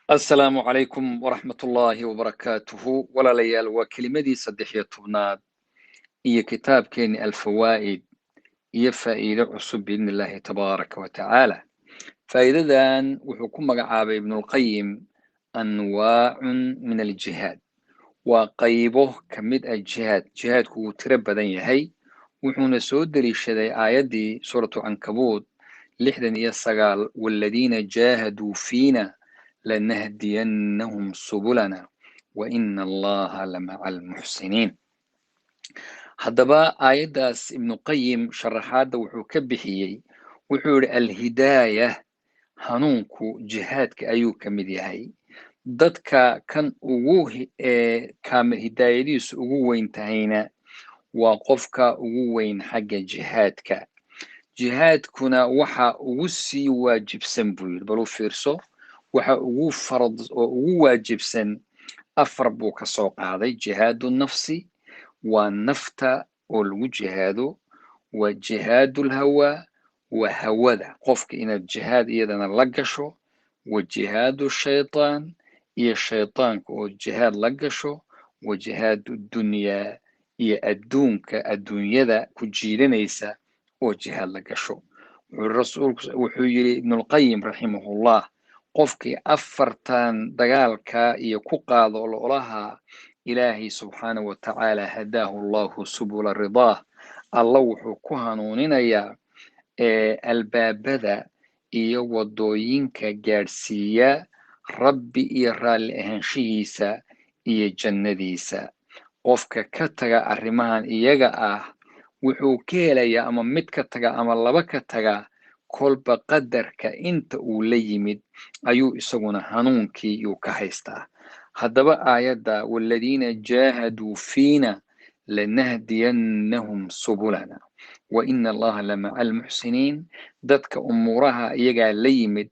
Asalaamu calaykum waraxmatullaahi wabarakaatuhu. Walaalayaal, waa kelimadii 13aad iyo kitaabkeeni Alfawaa'id iyo faa'iido cusub biidni illaahi tabaaraka wa tacaala. Faa'iidadan wuxuu ku magacaabay Ibnulqayim anwaacun min aljihaad, waa qaybo ka mid ah jihaad. Jihaadku wuu tiro badan yahay, wuxuuna soo deliishaday aayaddii Suuratu Cankabuud 69, waaladiina jaahaduu fiina lanahdiyannahum subulana wa ina allaha lamaca almuxsiniin. Haddaba aayaddaas Ibnuqayim sharaxaadda wuxuu ka bixiyey, wuxuu yidhi: alhidaaya, hanuunku, jihaadka ayuu ka mid yahay. Dadka kan ugu kaamil hidaayadiisu ugu weyn tahayna waa qofka ugu weyn xagga jihaadka. Jihaadkuna waxa ugu sii waajibsan, buu yidhi, bal u fiirso, waxa ugu farad oo ugu waajibsan afar buu ka soo qaaday: jihaadu nafsi, waa nafta oo lagu jihaado, waa jihaadulhawaa, waa hawada qofka inaad jihaad iyadana la gasho, wa jihaadu shaytaan, iyo shaytaanka oo jihaad la gasho, wa jihaadu dunyaa, iyo adduunka, adduunyada ku jiidanaysa oo jihaad la gasho. Wuxuu rasuulku, wuxuu yidhi Ibnulqayim raximahullah, qofkii afartan dagaalka iyo ku qaado ololaha Ilaahay subxaana wa tacaala, hadaahu allahu subula ridaah, Alla wuxuu ku hanuuninayaa albaabada iyo wadooyinka gaadhsiiya Rabbi iyo raalli ahaanshihiisa iyo jannadiisa. Qofka ka taga arrimahan iyaga ah wuxuu ka helayaa, ama mid ka taga ama laba ka taga, kolba qadarka inta uu la yimid ayuu isaguna hanuunkii yuu ka haystaa. Haddaba aayadda waaladiina jaahaduu fiina lanahdiyannahum subulana wa ina allaha lamaca almuxsiniin, dadka umuuraha iyagaa la yimid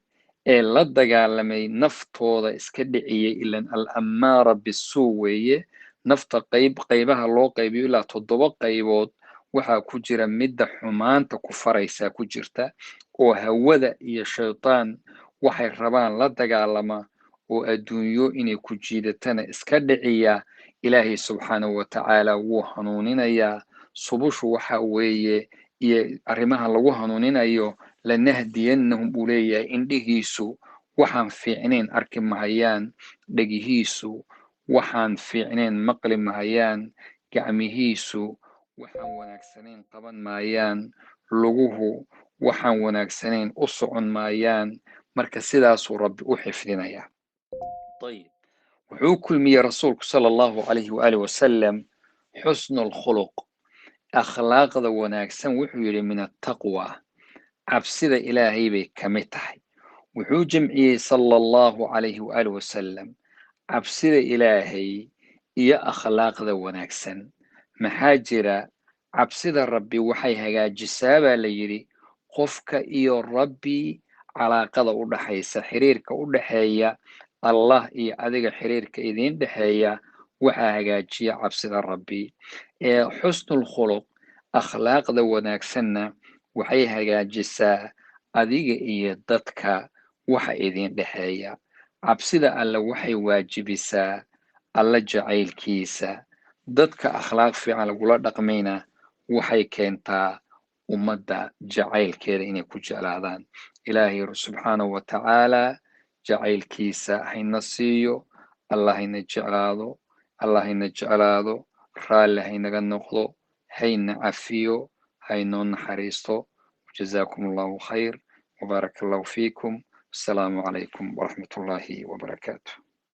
ee la dagaalamay, naftooda iska dhiciyey, ilan al-ammaara bisuu weeye nafta. Qayb qaybaha loo qaybiyo ilaa 7 qaybood waxaa ku jira midda xumaanta ku faraysaa ku jirta, oo hawada iyo shaytaan waxay rabaan la dagaalama, oo adduunyo inay ku jiidatana iska dhiciya, Ilaahay subxaanahu wa tacaala wuu hanuuninayaa. Subushu waxa weeye iyo arrimaha lagu hanuuninayo, lanahdiyannahum buu leeyahay, indhihiisu waxaan fiicnayn arki mahayaan, dhegihiisu waxaan fiicnayn maqli mahayaan, gacmihiisu waxaan wanaagsanayn qaban maayaan, luguhu waxaan wanaagsanayn u socon maayaan. Marka sidaasuu Rabbi u xifdinayaa. Ayib, wuxuu kulmiyey rasuulku sala allahu calayhi waaalih wasalam xusnu alkhuluq, akhlaaqda wanaagsan. Wuxuu yidhi min attaqwa, cabsida Ilaahay bay ka mid tahay. Wuxuu jamciyey sala allahu calayhi waaalih wasalam cabsida Ilaahay iyo akhlaaqda wanaagsan. Maxaa jira? Cabsida Rabbi waxay hagaajisaa, baa la yidhi, qofka iyo Rabbi calaaqada u dhaxaysa, xiriirka u dhexeeya Allah iyo adiga, xiriirka idiin dhexeeya waxaa hagaajiya cabsida Rabbi. Ee xusnul khuluq, akhlaaqda wanaagsanna, waxay hagaajisaa adiga iyo dadka waxa idiin dhexeeya. Cabsida Alle waxay waajibisaa Alla jacaylkiisa. Dadka akhlaaq fiican lagula dhaqmayna waxay keentaa ummadda jacaylkeeda inay ku jeclaadaan. Ilaahay subxaanahu wa tacaala jacaylkiisa hayna siiyo. Allah hayna jeclaado, Allah hayna jeclaado, raalli haynaga noqdo, hayna cafiyo, haynoo naxariisto. Jazaakum allahu khayr wbaaraka allahu fiikum. Asalaamu calaykum waraxmat ullaahi wabarakaatu.